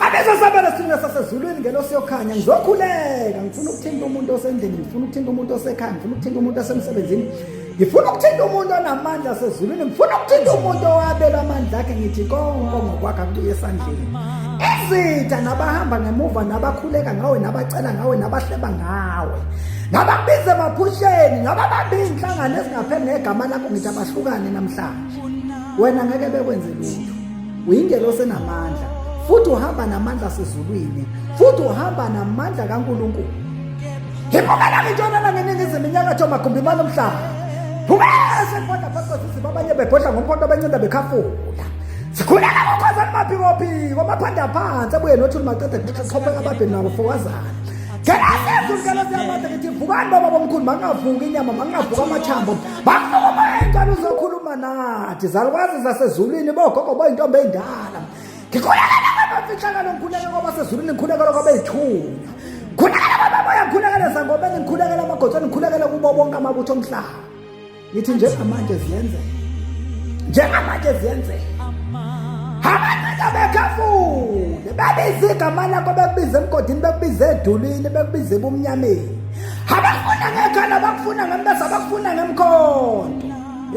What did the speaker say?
Abezosabela sithunywa sasezulwini ngelosi yokhanya ngizokhuleka ngifuna ukuthinta umuntu osendlini ngifuna ukuthinta umuntu osekhaya ngifuna ukuthinta umuntu osemsebenzini ngifuna ukuthinta umuntu onamandla asezulwini ngifuna ukuthinta umuntu owabelwa amandla akhe ngithi konke ngokwakhe kubuye esandleni izitha nabahamba ngemuva nabakhuleka ngawe nabacela ngawe nabahleba ngawe nabakubiza emaphusheni nababamba iy'nhlangano ezingapheli ngegama lakho ngithi abahlukane namhlanje wena ngeke bekwenze lutho uyingelosi enamandla futhi uhamba namandla asezulwini futhi uhamba namandla kaNkulunkulu ngibukela ngintshonala ngeningizimu inyakatho magumbi mali omhlaba bhubese kodwa phansi kwesiziba abanye bebhodla ngomkhonto bencinda bekhafula sikhuleka kokhozani maphikophiko maphanda phansi abuye nothuli maqede kuxhopheka ababheni nabo fowazana Ngelasezulu ngelosi yamandla ngithi vukani baba bomkhulu makungavuki inyama makungavuki amathambo makuvuka ingane uzokhuluma nathi zalukwazi zasezulwini bogogo boyintombi eyindala ngikhulekela kwabamfihlakalo ngikhuleke kwabasezulwini ngikhulekela kwabeyithunywa ngikhulekela kwabamoya ngikhulekela zangomeni ngikhulekela amagotsheni ngikhulekela kubo bonke amabutho omhlaba ngithi njengamanje ziyenzeka njengamanje ziyenzeka abantu bekhafule babiza igama lakho bekubiza emgodini bekubiza edulini bekubiza ebumnyameni abakufuna ngekhala abakufuna ngembesa abakufuna ngemkhonto.